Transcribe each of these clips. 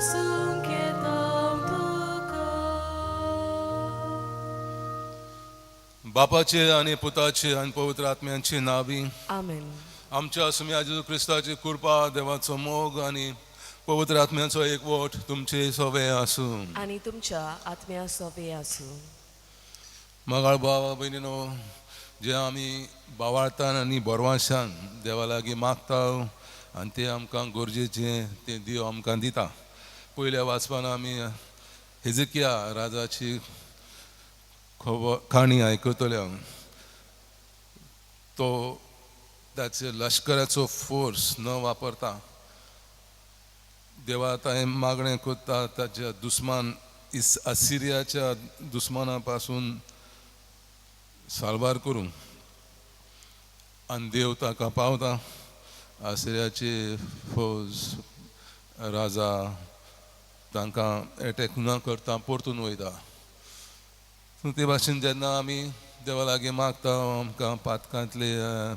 सुंकेतांव तुका. बापाचे आनी पुताचे आनी पवित्र आत्म्यांची नावी. आमेन. आमच्या सुम्या जेजू क्रिस्ताची कृपा, देवाचो मोग आनी पवित्र आत्म्याचो एकवट तुमचे सवे आसूं. आनी तुमच्या आत्म्या सोबे आसूं. मगाळ भावा भयणीनो, जे आमी बावाळतान आनी बोरवाशान देवा लागीं मागता आनी ते आमकां गरजेचें तें देव आमकां दिता. पयल्या वाचपान आमी हेजकिया राजाची खबर काणी आयकतले. तो ताचे लश्कराचो फोर्स न वापरता देवा ताणें मागणें करता ताच्या दुस्मान इस असिरियाच्या दुस्माना पासून साल्वार करूंक आनी देव ताका पावता. आसिरियाची फौज राजा तांकां एटॅक न करता परतून वयता. ते भाशेन जेन्ना आमी देवा लागीं मागता आमकां पातकांतले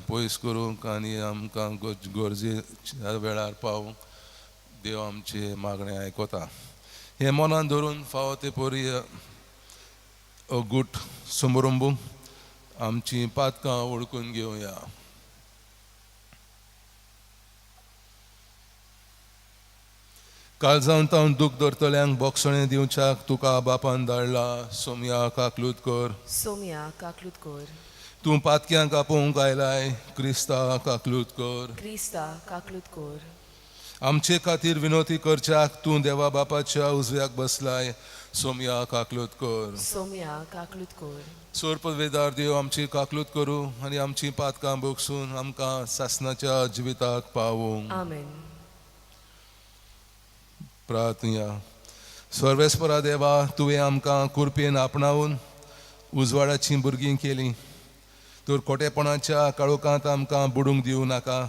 पयस करूंक आनी आमकां गरजेच्या वेळार पावूंक, देव आमचे मागणें आयकता. हें मनान धरून फावो ते परी गुट समरंबू आमची पातकां वळखून घेवया. काळजांत तावन दूख धरतल्यांक बोगसणें दिवच्याक तुका बापान धाडला. सोमया काकलूत कर. सोम्या काकलूत कर. तूं पातक्यांक आपोवंक आयलाय. क्रिस्ता काकलूत कर. क्रिस्ता काकलूत कर. आमचे खातीर विनोती करच्याक तूं देवा बापाच्या उजव्याक बसलाय. सोमया काकलूत कर. सोम्या काकलूत कर. सोरपवेदार देव आमची काकलूत करूं आनी आमची पातकां भोगसून आमकां सासणाच्या जिविताक पावूं. आमेन. प्रार्थया. सर्वेस्परा देवा, तुवें आमकां कुरपेन आपणावन उजवाडाचीं भुरगीं केलीं, तर खोटेपणाच्या काळोखांत आमकां बुडूंक दिवं नाका,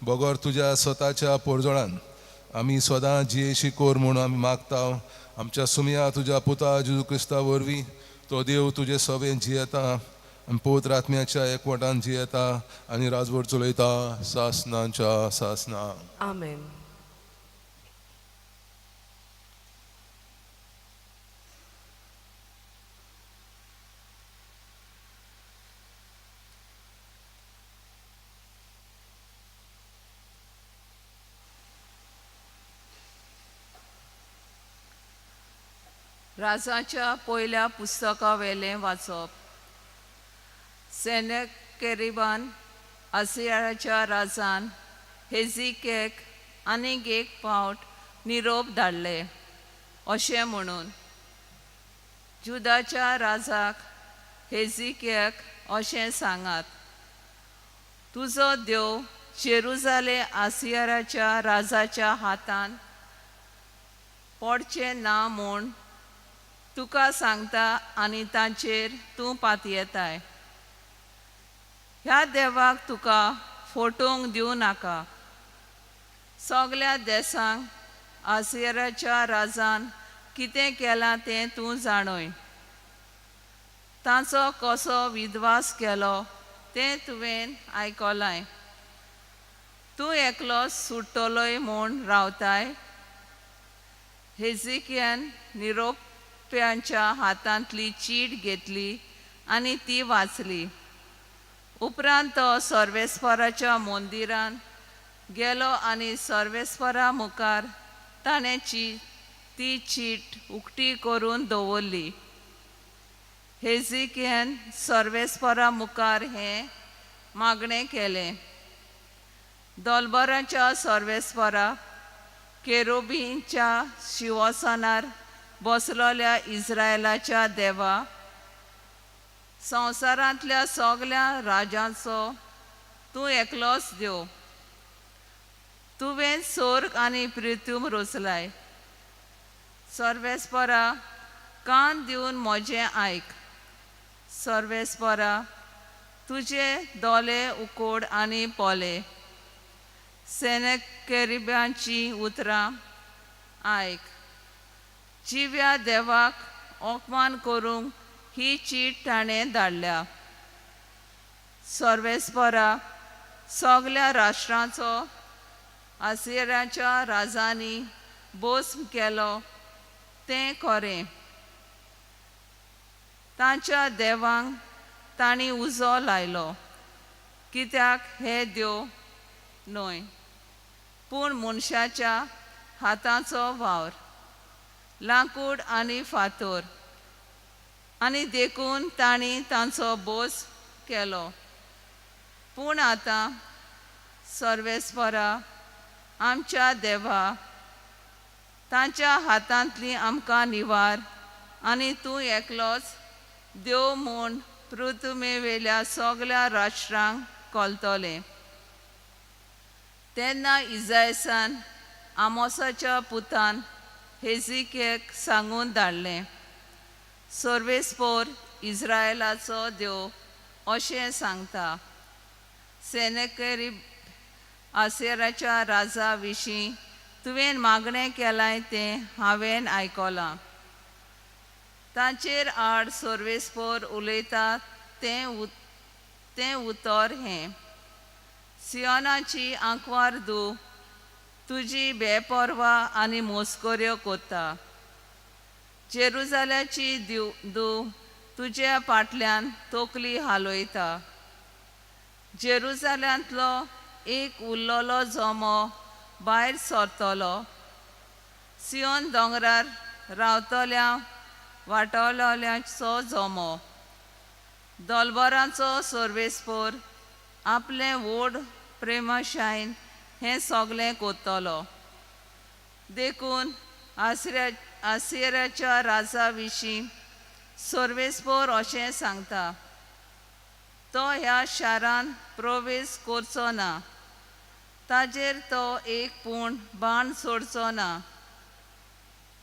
बगर तुज्या स्वताच्या पोरजोळान आमी सदां जियेशी कोर म्हूण आमी मागता. आमच्या सुमया तुज्या पुता जेजू क्रिस्ता वरवीं. तो देव तुजे सवें जियेता आनी पवित्र आत्म्याच्या एकवटान जियेता आनी राजवट चलयता सासनाच्या सासना. आमेन. राजाच्या पयल्या पुस्तकावेलें वाचप. सेनेकेरिबान आसियाच्या राजान हेजिकेक आनीक एक फावट निरोप धाडले अशें म्हणून, जुदाच्या राजाक हेजिकेक अशें सांगात, तुजो देव जेरुजाले आसियाराच्या राजाच्या हातान पडचें ना म्हूण तुका सांगता आनी तांचेर तूं पातयेताय. ह्या देवाक तुका फटोवंक दिवं नाका. सगल्या देसांक आसियराच्या राजान कितें केलां तें तूं जाणय. तांचो कसो विद्वास केलो तें तुवें आयकलाय. तूं एकलो सुट्टलोय म्हूण रावताय. हेजिकियान निरोप्यांच्या हातांतली चीट घेतली आनी ती वाचली. उपरांत तो सर्वेस्पराच्या मंदिरान गेलो आनी सर्वेस्परा मुखार ताणें ती चीट उक्ती करून दवरली. हेजिकियान सर्वेस्परा मुखार हें मागणें केलें, दोलबराच्या सर्वेस्परा, केरोबींच्या शिवसनार बसलोल्या इस्रायलाच्या देवा, संवसारांतल्या सगल्या राजांचो तूं एकलोच देव. तुवें सोर्ग आनी पृथ्वी रचलाय. सर्वेस्परा, कान दिवन म्हजें आयक. सर्वेस्परा, तुजे दोले उकोड आनी पोले. सेनेकेरिब्यांचीं उतरां आयक. जिव्या देवाक अपमान करूंक ही चीट ताणें धाडल्या. सर्वेस्परा, सगल्या राष्ट्रांचो आसिराच्या राजांनी भस्म केलो तें खरें. तांच्या देवांक तांणी उजो लायलो, कित्याक हे देव न्हय पूण मनशाच्या हाताचो वावर, लांकूड आनी फातर, आनी देखून तांणी तांचो भोस केलो. पूण आतां सर्वेस्परा आमच्या देवा, तांच्या हातांतली आमकां निवार आनी तूं एकलोच देव म्हूण पृथ्वीवेल्या सगळ्या राष्ट्रांक कळटलें. तेन्ना इजायसान आमोसाच्या पुतान हेजिकेक सांगून धाडलें, सर्वेस्पोर इस्रायलाचो देव अशें सांगता, सेनेकेरीब आसेराच्या राजा विशीं तुवें मागणें केलां तें हांवें आयकलां. तांचेर आड सर्वेस्पोर उलयता तें उतर हें, सियोनाची आंकवार दू तुजी बेपर्वा आनी मोस्कऱ्यो कोत्ता, जेरुजाल्याची दू तुज्या फाटल्यान तकली हालयता. जेरुजाल्यांतलो एक उरलेलो जमो भायर सरतलो, सियोन दोंगरार रावतल्या वाटवलेल्यांचो जमो. दोलबरांचो सर्वेस्पोर आपलें व्हड प्रेमाशायन हें सगळें कोत्तलो. देखून आसिऱ्याच्या राजा विशीं सर्वेस्पोर अशें सांगता, तो ह्या शारान प्रवेश करचो ना, ताजेर तो एक पूण बाण सोडचो ना,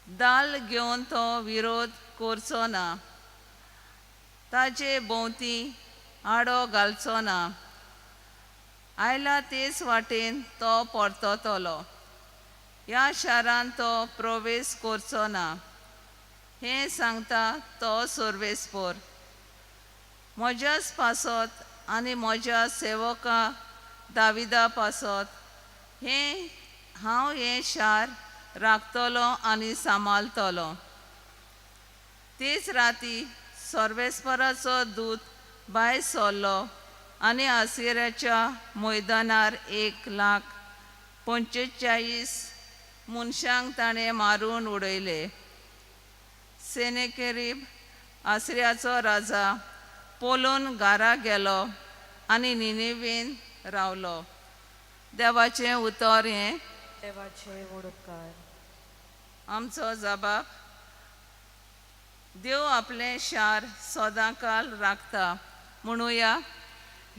दाल घेवन तो विरोध करचो ना, ताजे भोंवती आडो घालचो ना, आयला तेच वाटेन तो परततलो, ह्या शारान तो प्रवेश करचो ना, हें सांगता तो सर्वेस्पोर. म्हज्याच पासत आनी म्हज्या सेवका दाविदा पासत हें हांव हें शार राखतलो आनी सांबाळटलो. तेच राती सर्वेस्पराचो दूत भायर सरलो आनी आसिऱ्याच्या मैदानार 1,45,000 मनशांक ताणें मारून उडयले. सेनेकेरीब आसऱ्याचो राजा पोलून घरा गेलो आनी निनेवेन रावलो. देवाचें उतर हें. देवाचे व्हड उपकार. आमचो जबाब, देव आपलें शार सदांकाल राखता. म्हणुया,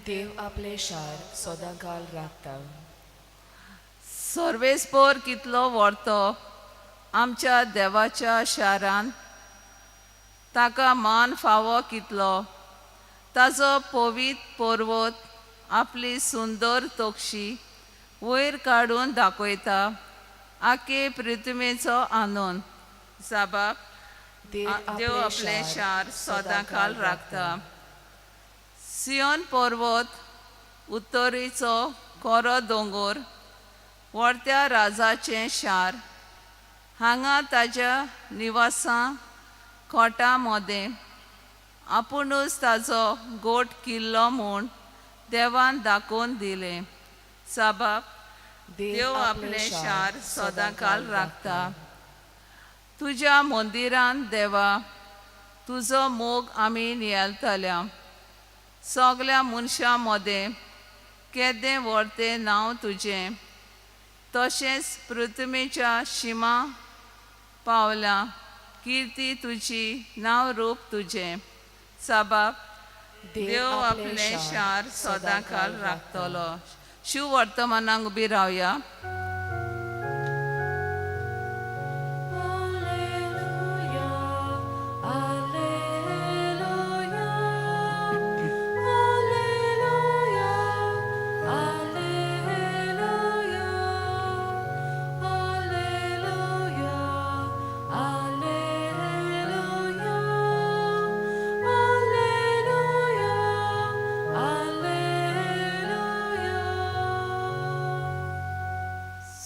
देव आपलें शार सदांकाल राखता. सर्वेस्पोर कितलो व्हरतो आमच्या देवाच्या शारान, ताका मान फावो कितलो. ताजो पवित्र पर्वत आपली सुंदर तोक्षी वयर काडून दाखयता, आखे पृथ्वीचो आनंद. जबाब, देव आपलें शार सदांकाल राखता. सियोन पर्वत उत्तरेचो कोरो दोंगोर, व्हडत्या राजाचें शार, हांगा ताज्या निवासां कोटा मदें आपुणूच ताजो गोट किल्लो म्हूण देवान दाखोवन दिलें. साबाब, देव आपलें शार सदांकाल राखता. तुज्या मंदिरान देवा तुजो मोग आमी नियाळतल्या. सगळ्या मनशां मदें केदें व्हडतें नांव तुजें, तशेंच पृथ्वीच्या शिमा पावल्या किर्ती तुजी नांव रूप तुजें. साबाब, देव आपलें शार सदांकाल राखतलो. शिव वर्तमानाक उबी रावया.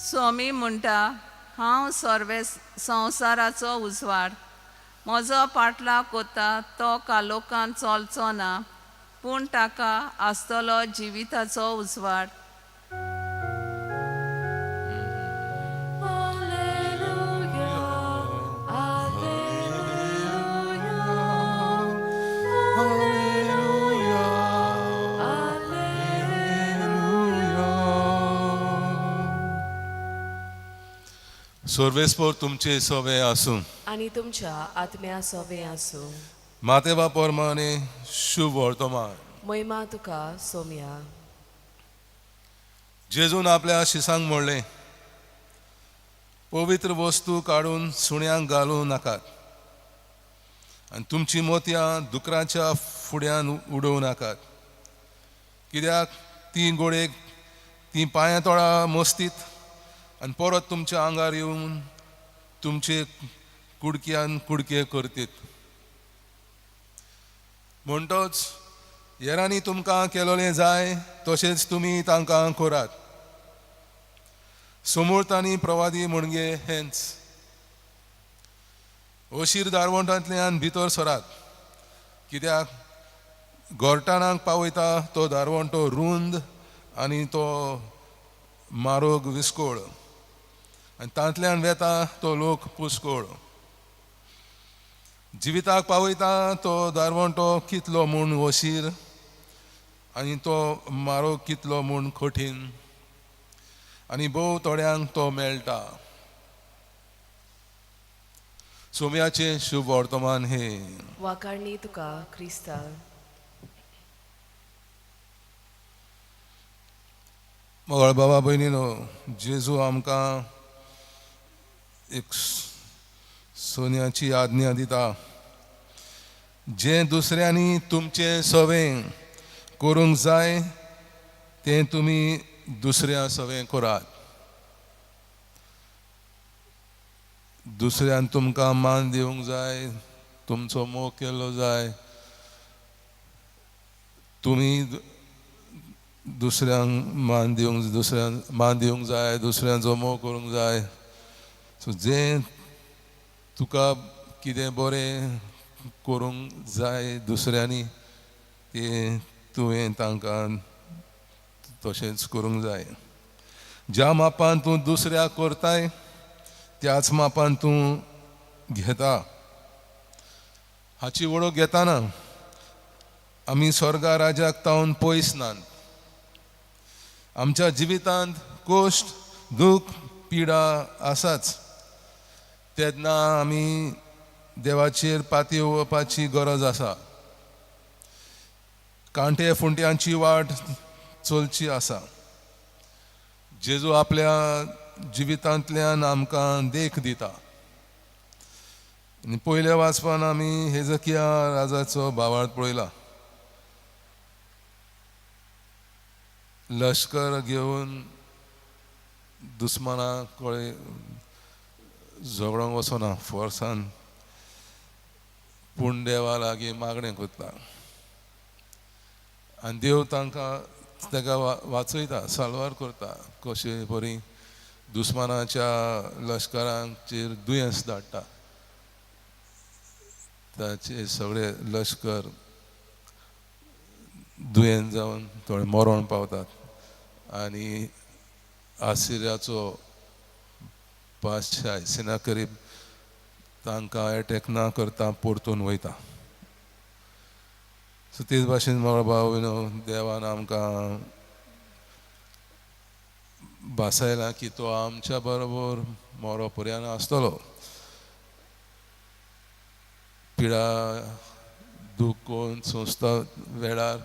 स्वामी म्हणटा, हांव सर्वे संवसाराचो उजवाड. म्हजो पाटलाव कोता तो कालोकान चलचो ना, पूण ताका आसतलो जिविताचो उजवाड. सर्वेस्पोर तुमचे सवे आसूं आनी तुमच्या आत्म्या सोवे आसूं. मातेवा पोरमाने शुभ वर्तमान. महिमा तुका सोम्या. जेजून आपल्या शिसांक म्हणलें, पवित्र वस्तू काडून सुण्यांक घालूं नाकात आनी तुमची मोतयां दुकराच्या फुड्यान उडोवं नाकात, कित्याक ती गोडेक ती पांयां तोळा मस्तीत आनी परत तुमच्या आंगार येवन तुमचे कुडक्यान कुडके करतीत. म्हणटोच हेरांनी तुमकां केलोलें जाय तशेंच तुमी तांकां करात. समूर्त आनी प्रवादी म्हणगे हेंच. अशीर दारवंटांतल्यान भितर सरात, कित्याक गोरटाणाक पावयता तो दारवंटो रूंद आनी तो मारोग विस्कोळ आनी तांतल्यान वेता तो लोक पुस्कोळ. जिविताक पावयता तो दारवंटो कितलो म्हूण वशीर आनी तो मारोग कितलो म्हूण कठीण आनी भोव थोड्यांक तो मेळटा. सोम्याचें शुभ वर्तमान हे. वाकाडणी तुका क्रिस्ता. मगळ बाबा भयणीनो, जेजू आमकां एक सोन्याची आज्ञा दिता, जें दुसऱ्यांनी तुमचें सवें करूंक जाय तें तुमी दुसऱ्या सवें करात. दुसऱ्यान तुमकां मान दिवंक जाय, तुमचो मोग केल्लो जाय, तुमी दुसऱ्यांक मान दिवंक, दुसऱ्यांक मान दिवंक जाय, दुसऱ्यांचो मोग करूंक जाय. सो जें तुका कितें बरें करूंक जाय दुसऱ्यांनी तें तुवें तांकां तशेंच करूंक जाय. ज्या मापान तूं दुसऱ्याक करताय त्याच मापान तूं घेता. हाची वळख घेताना आमी स्वर्गा राजाक तावन पयस नात. आमच्या जिवितांत कश्ट, दूख, पिडा आसाच, तेन्ना आमी देवाचेर पातयेवपाची गरज आसा. कांटे फुंट्यांची वाट चलची आसा. जेजू आपल्या जिवितांतल्यान आमकां देख दिता. आनी पयल्या वाचपान आमी हेजकिया राजाचो भावार्थ पळयला. लश्कर घेवन दुस्माना कडेन झगडोंक वचना फोर्सान, पूण देवा लागीं मागणें करता आनी देव तांकां ताका वाचयता, साल्वार करता. कशे परी दुस्मानाच्या लश्करांचेर दुयेंस धाडटा, ताचे सगळे लश्कर दुयेंत जावन थोडे मरण पावतात आनी आसिर्याचो पातशाय सेनाकरीब तांकां एटॅक ना करता परतून वयता. सो तेच भाशेन म्हजो भाव देवान आमकां भासायला की तो आमच्या बरोबर मरो पर्यंत आसतलो. पिडा दूख संस्था वेळार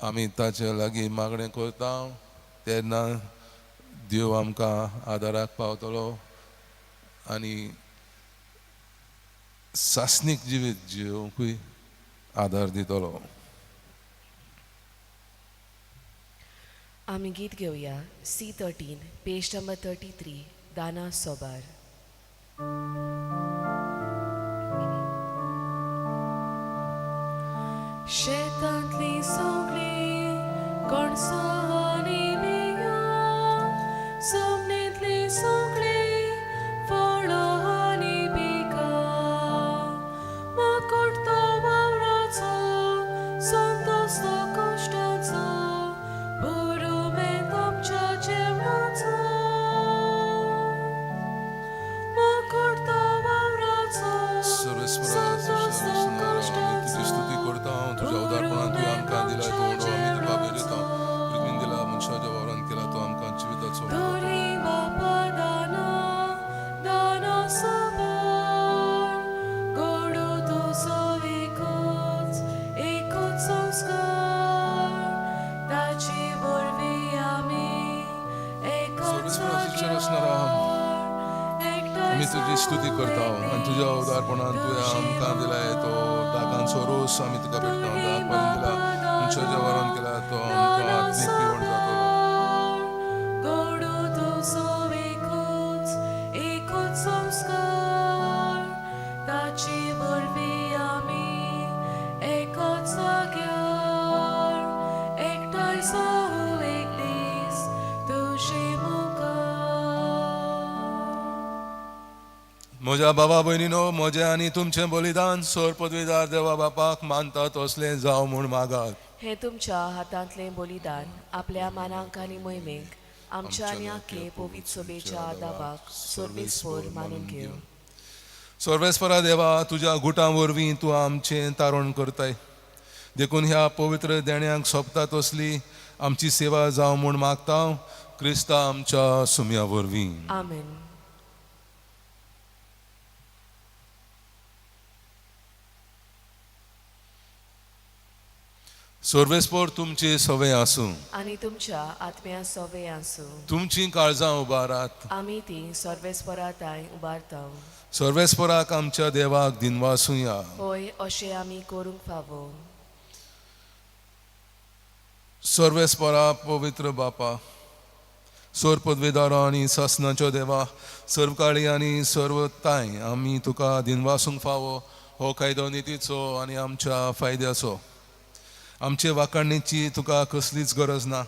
आमी ताचे लागीं मागणें करता तेन्ना देव आमकां आदाराक पावतलो आनी सासणीक जिवीत जिवंकूय आदार दितलो. आमी गीत घेवया C13 page number 33 दाना सोबार. शेतांतली सगळी कणसां आनी बियां, जमनींतली सगळीं फळां आनी पिकां मकूट तो वावराचो संतोस तो कश्टाचो पुरुमेंत आमच्या जेवणाचो मकूट तो वावराचो सर्वेस्परा आमी तुजी स्तुती करता तुज्या उदारपणान तुवें आमकां दिला तो उडो आमी तुका भेटयता. पृथ्वीन दिला मनशाच्या वावरान केला तो आमकां जिविताचो उडो. दोरी बापा दाना दाना सबर गोडो तुजो एकूच एकूच संस्कार ताची वरवीं आमी एकाच सर्वेस्परा शिक्षण असणार आहात. एकठांय आमी तुजी स्तुती करता आनी तुज्या उदारपणान तुवें आमकां दिलाय तो दागांचो रोस आमी तुका भेटता. दाग पासून दिला मनशाच्या वावरान केला तो आमकां आत्मीक पिवण जातलो. गोडो तुजो एकूच एकूच संस्कार ताची वरवीं आमी एकाच जाग्यार एकठांय जावं एक दीस तुजे मुखार. म्हज्या बाबा भयणीनो, म्हजें आनी तुमचें बलिदान सर पदवीदार देवा बापाक मानता तसलें जावं म्हूण मागात. हें तुमच्या हातांतलें बलिदान आपल्या मानांक आनी मोहिमेक आमच्या आनी आखे पवित्र सभेच्या आदाबाक सर्वेस्पर मानून घेवं. सर्वेस्परा देवा, तुज्या गुटां वरवीं तूं आमचें तारण करताय, देखून ह्या पवित्र देण्यांक सोंपता तसली आमची सेवा जावं म्हूण मागता, क्रिस्ता आमच्या सुम्या वरवीं. आमेन. सर्वेस्पर तुमचे सवे आसूं. आनी तुमच्या आत्म्या सोवे आसूं. तुमचीं काळजां उबारात. आमी ती सर्वेस्परा तांय उबारता. सर्वेस्पराक आमच्या देवाक दिनवासुया. होय, अशें आमी करूंक फावो. सर्वेस्परा पवित्र बापा, सोर पदवेदारा आनी सासनाच्यो देवा, सर्वकाळी आनी सर्वताय आमी तुका दिनवासूंक फावो हो कायदो नितीचो आनी आमच्या फायद्याचो. आमचे वाखाणणेची तुका कसलीच गरज ना,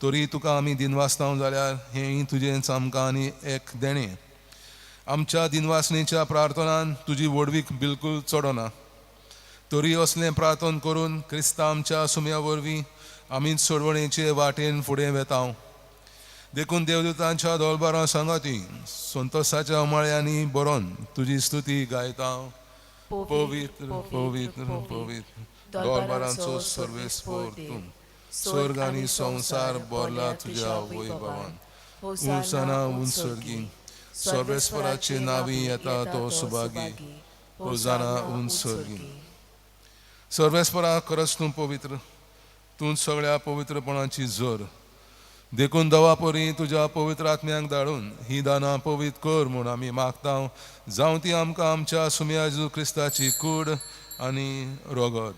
तरी तुका आमी दिनवासता जाल्यार हेंय तुजेंच आमकां आनी एक देणें. आमच्या दिनवासणेच्या प्रार्थनान तुजी व्हडवीक बिलकूल चडना, तरी असलें प्रार्थन करून क्रिस्ता आमच्या सुम्या वरवीं आमीच सोडवणेचे वाटेन फुडें वेता. देखून देवदूतांच्या दोलबारां सांगाती संतोसाच्या उमाळ्यांनी बरोवन तुजी स्तुती गायता. पवित्र पवित्र पवित्र दोलबारांचो सर्वेस्पर तूं, स्वर्ग आनी संवसार भरला तुज्या वैभवान. उंचाना उंच सर्गी, सर्वेस्पराचे नावी येता तो सुभागी, होजाना उंच सर्गी. सर्वेस्परा, खरंच तूं पवित्र, तूं सगळ्या पवित्रपणाची जोर. देखून दवा परी तुज्या पवित्र आत्म्यांक धाडून ही दानां पवित्र कर म्हूण आमी मागता, जावं ती आमकां आमच्या सुम्या जेजू क्रिस्ताची कूड आनी रोगत.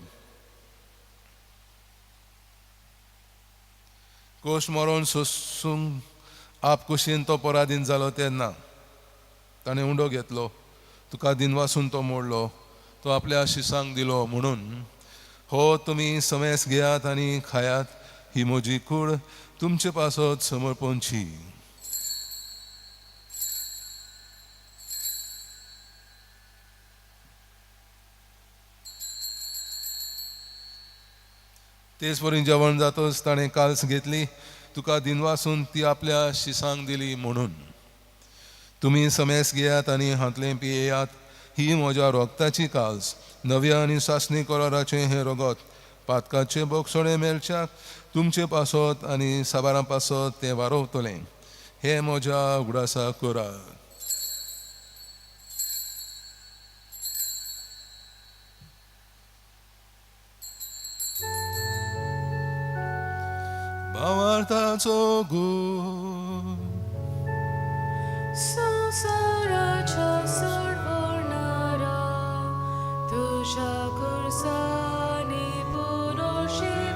कोश मरोन सोसूंक आप कुशीन तो पराधीन जालो तेन्ना ताणें उंडो घेतलो, तुका दिनवासून तो मोडलो, तो आपल्या शिसांक दिलो म्हणून, हो तुमी समेस घेयात आनी खायात, ही म्हजी कूड तुमचे पासत समर्पणची. तेच परी जेवण जातच ताणें काल्स घेतली, तुका दिनवासून ती आपल्या शिसांक दिली म्हणून, तुमी समेस घेयात आनी हांतलें पियेयात, ही म्हज्या रोगताची काल्स, नव्या आनी सासणी कराराचें हें रोगत, पातकाचें बोगसणें मेळच्याक तुमचे पासत आनी साबारां पासत तें वारोवतलें. हें म्हज्या उगडासा करात. भावार्थाचो गूण संवसाराच्या सोडवणारा तुज्या खुर्सांनी पुरोशिवणपणा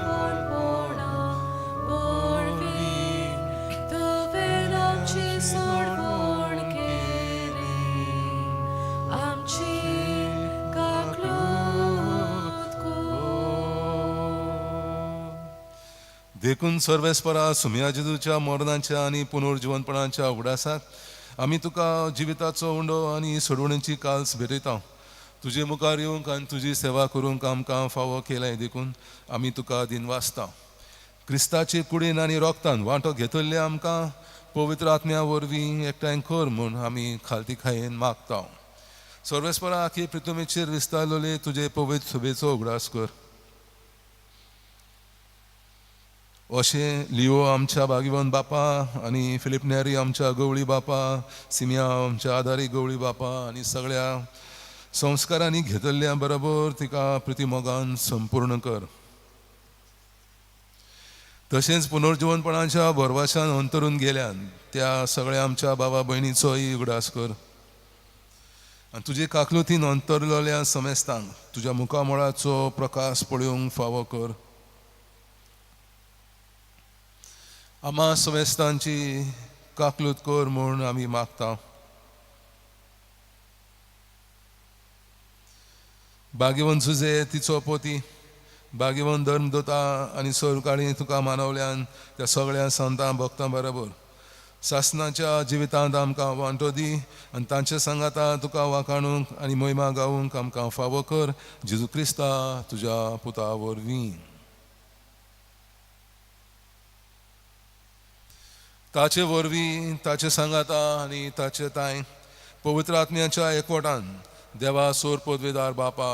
वरवीं तुवें आमची सोडवण केली, आमची काकलूत कर. देखून सर्वेस्परा सुमया जेजूच्या मरणाच्या आनी पुनर्जिवनपणाच्या उगडासाक आमी तुका जिविताचो उंडो आनी सोडवणेची काल्स भेटयता. तुजे मुखार येवंक आनी तुजी सेवा करूंक आमकां फावो केलाय देखून आमी तुका दिनवासता. क्रिस्ताचे कुडीन आनी रोगतान वांटो घेतल्ले आमकां पवित्र आत्म्या वरवीं एकठांय कर म्हूण आमी खालतीखायेन मागता. सर्वेस्परा आखी पृथ्वीचेर विस्तारलेले तुजे पवित्र सभेचो उगडास कर. अशें लिओ आमच्या भाग्यवंत बापा आनी फिलीप नेरी आमच्या गवळी बापा, सिमिया आमच्या आदारी गवळी बापा आनी सगळ्या संस्कारांनी घेतल्ल्या बरोबर तिका प्रितीमोगान संपूर्ण कर. तशेंच पुनर्जिवनपणाच्या भरवाशान अंतरून गेल्यान त्या सगळ्या आमच्या बाबा भयणीचोय उगडास कर आनी तुजे काकलुतीन अंतरलेल्या समेस्तांक तुज्या मुखामळाचो प्रकाश पळोवंक फावो कर. आमा समेस्तांची काकलूत कर म्हूण आमी मागता. भाग्यवंत सुजे तिचो पोती, भाग्यवंत धर्मदोता आनी सरकाळी तुका मानवल्यान त्या सगळ्या संतां भक्तां बरोबर सासनाच्या जिवितांत आमकां वांटो दी आनी तांचे सांगाता तुका वाखाणूंक आनी मोहिमा गावूंक आमकां फावो कर. जेजू क्रिस्ता तुज्या पुता वरवीं. ताचे वरवीं, ताचे सांगाता आनी ताचे तांय पवित्र आत्म्याच्या एकवटान देवा सोर पदवेदार बापा,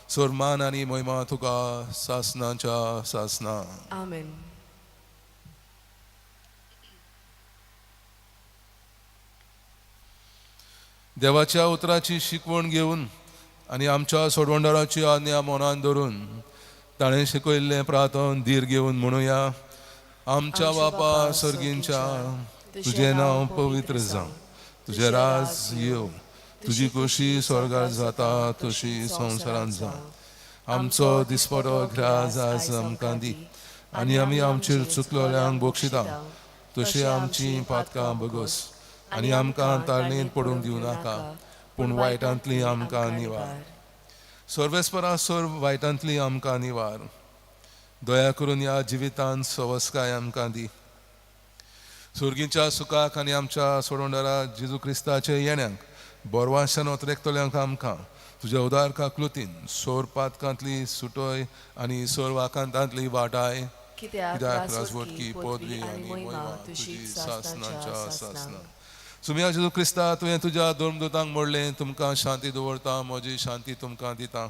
सोर मान आनी मोहिमा तुका सासनाच्या सासना. आमेन. देवाच्या उतराची शिकवण घेवन आनी आमच्या सोडवणदाराची आज्ञा मनान धरून ताणें शिकयल्लें प्रार्थन धीर घेवन म्हणुया. आमच्या बापा सर्गींच्या, तुजें नांव पवित्र जावं, तुजें राज येवं, तुजी खोशी स्वर्गार जाता तशी संवसारांत जावं. आमचो दिसपटो ग्रास आज आमकां दी आनी आमी आमचेर चुकलोल्यांक बक्षिता तशी आमची पातकां बगस आनी आमकां ताळणेंत पडूंक दिवं नाका, पूण वायटांतली आमकां निवार. सर्वेस्परा सर्व वायटांतली आमकां निवार. दया करून ह्या जिवितांत सवस्काय आमकां दी. सुर्गीच्या सुखाक आनी आमच्या सोडवणदारा जेजू क्रिस्ताचे येण्याक बोरवाशान ओतरेकतल्यांक आमकां तुज्या उदार काकलुतीन सोर पातकांतली सुटोय आनी सोर वाकांतांतली वाटाय. कित्याक राजवटकी पदवी आनी मोहिमा तुजी सासनाच्या सासना. सुमिया जेजू क्रिस्ता, तुवें तुज्या धर्मदूतांक म्हणलें, तुमकां शांती दवरता, म्हजी शांती तुमकां दिता.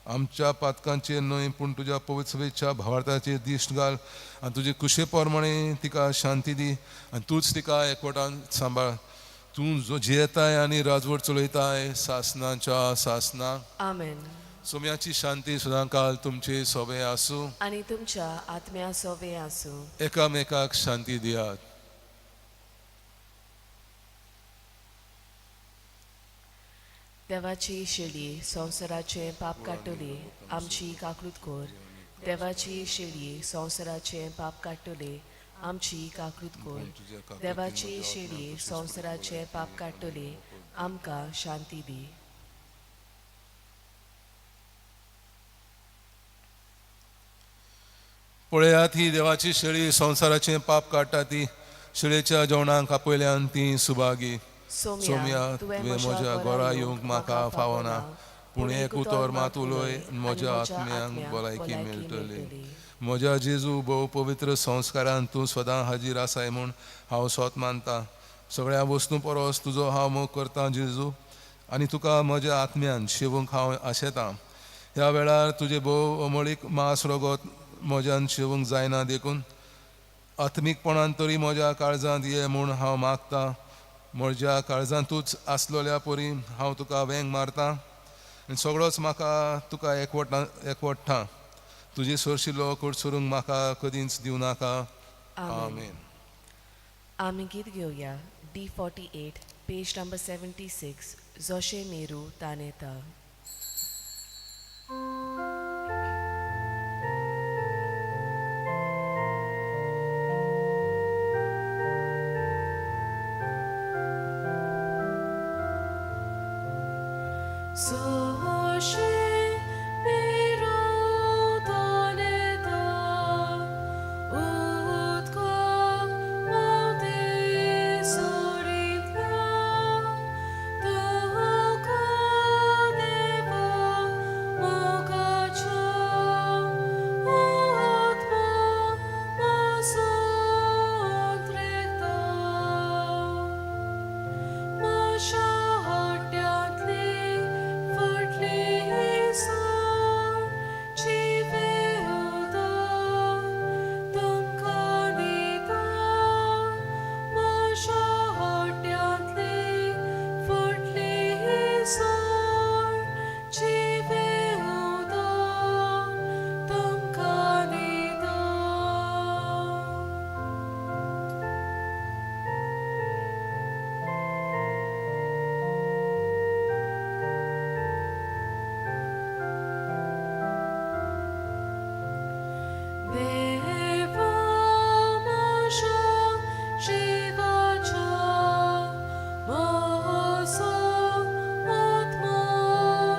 आमच्या पातकांचेर न्हय पूण तुज्या पवित्र सभेच्या भावार्थाचेर दिश्ट घाल आनी तुजे कुशे प्रमाणे तिका शांती दी आनी तूंच तिका एकवटान सांबाळ. तूं जो जियेताय आनी राजवट चलयताय सासनाच्या सासना. आमेन. सोम्याची शांती सदांकाल तुमचे सोबे आसूं आनी तुमच्या आत्म्या सोबे आसूं. एकामेकाक शांती दियात. देवाची शेळी संवसाराचें पाप काडटली आमची काकळूत कर. देवाची शेळी संवसाराचें पाप काडटली आमची काकळूत कर. देवाची शेळी संवसाराचें पाप काडटली आमकां शांती दी. पळयात ही देवाची शेळी संवसाराचें पाप काडटा ती शेळयेच्या जेवणाक आपयल्यान ती सुभागी. सोम्या, तुवें म्हज्या घरा येवंक म्हाका फावना, पूण एक उतर मात उलय, म्हज्या आत्म्यांक भलायकी मेळटली. म्हज्या जेजू भोव पवित्र संस्कारान तूं सदां हाजीर आसाय म्हूण हांव सोत मानता. सगळ्या वस्तूं परस तुजो हांव मोग करतां जेजू, आनी तुका म्हज्या आत्म्यान शेवूंक हांव आशेतां. ह्या वेळार तुजें भोव अमळीक मास रगत म्हज्यान शेवूंक जायना देखून आत्मीकपणान तरी म्हज्या काळजांत ये म्हूण हांव मागता. म्हज्या काळजांतूच आसलोल्या परी हांव तुका वेंग मारता आनी सगळोच म्हाका तुका एकवट्टा. तुजी सोरशिलो कडसरूंक म्हाका कदींच दिवं नाका. आमेन. आमी गीत घेवया D48 page number 76. जोशे Meru तानेता. Soshe meru taneta, म्हज्या हड्ड्यांतली फुटली सोड जिवें उदक तुमकां दिता म्हज्या हड्ड्यांतली फुटली सोड जिवें उदक तुमकां दिता. देवा म्हज्या जिवाच्या म्हजो आत्मो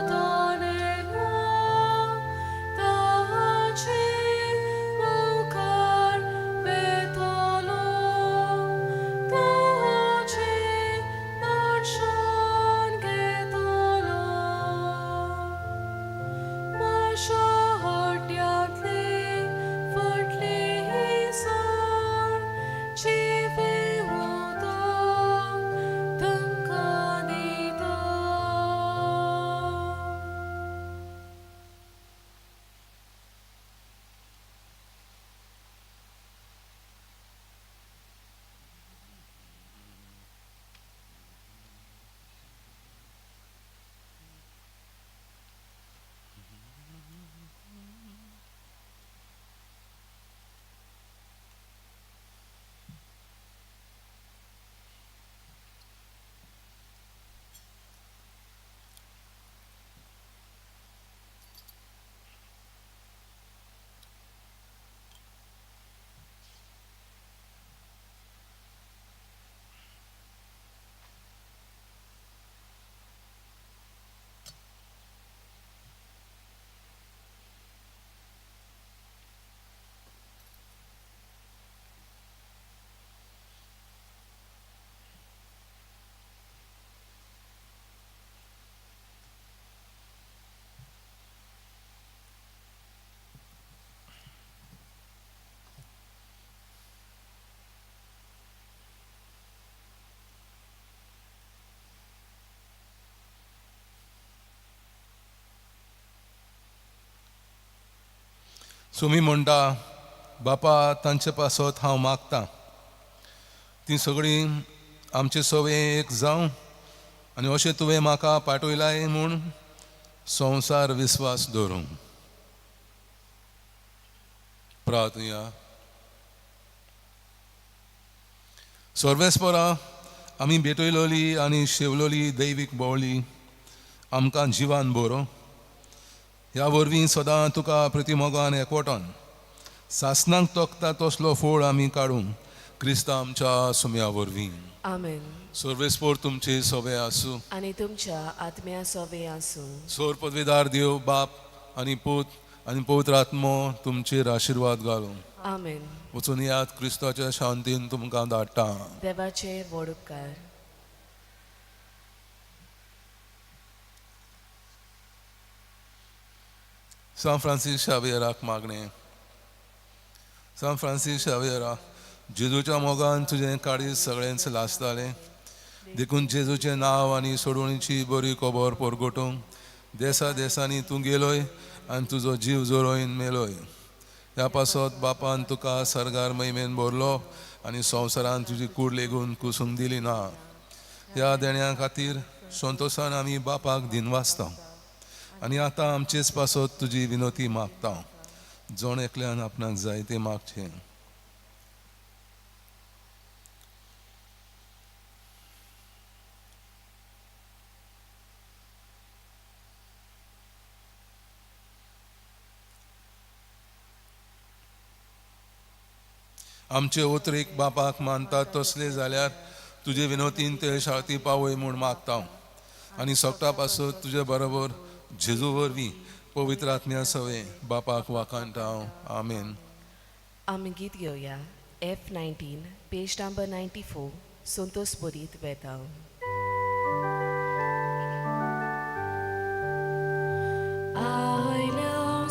दानेलो ताचे मुखार वेतलो ताचे दर्शन घेतलो. म्हज्या हड्ड्यांतली फुटली सोड जिवें उदक तुमकां दिता. सुमी म्हणटा, बापा तांचे पासत हांव मागतां, तीं सगळीं आमचे सवे एक जावं आनी अशें तुवें म्हाका पाठयलाय म्हूण संवसार विस्वास दवरूं. प्रार्थया. सर्वेस्परा आमी भेटयलोली आनी शेवलोली दैवीक बोवली आमकां जिवान बरो ह्या वरवीं सदां तुका प्रतिमोगान एकवटान सासनाक तोखता तसलो फोळ आमी काडूंक क्रिस्ता आमच्या सुम्या वरवीं. आमेन. सर्वेस्पोर तुमचे सोबे आसूं आनी तुमच्या आत्म्या सोबे आसूं. सोर पदवीदार देव बाप आनी पूत आनी पवित्र आत्मो तुमचेर आशिर्वाद घालूं. आमेन. वचून याद क्रिस्ताच्या शांतीन तुमकां धाडटा. देवाचे व्हड उपकार. सांत फ्रांसीस शावियराक मागणें. सांत फ्रांसीस शावियरा, जेजूच्या मोगान तुजें काळीज सगळेंच लासतालें, देखून जेजूचें नांव आनी सोडवणीची बरी खबर परगटूंक देसा देसांनी तूं गेलोय आनी तुजो जीव जोरोयन मेलोय. ह्या पासत बापान तुका सर्गार महिमेन भरलो आनी संवसारान तुजी कूड लेगून कुसूंक दिली ना. ह्या देण्या खातीर संतोशान आमी बापाक दिनवासता आनी आतां आमचेच पासत तुजी विनोती मागता. जण एकल्यान आपणाक जाय तें मागचें. आमचे उतरेक बापाक मानतात तसले जाल्यार तुजे विनोतीन ते शाळती पावय म्हूण मागता आनी सगटा पासत तुजे बरोबर जेजू वरवीं पवित्र आत्म्या सवे बापाक वाखाणटा हांव. आमेन. आमी गीत घेवया F19 page number 94 संतोष बरीत वेता. आयल्या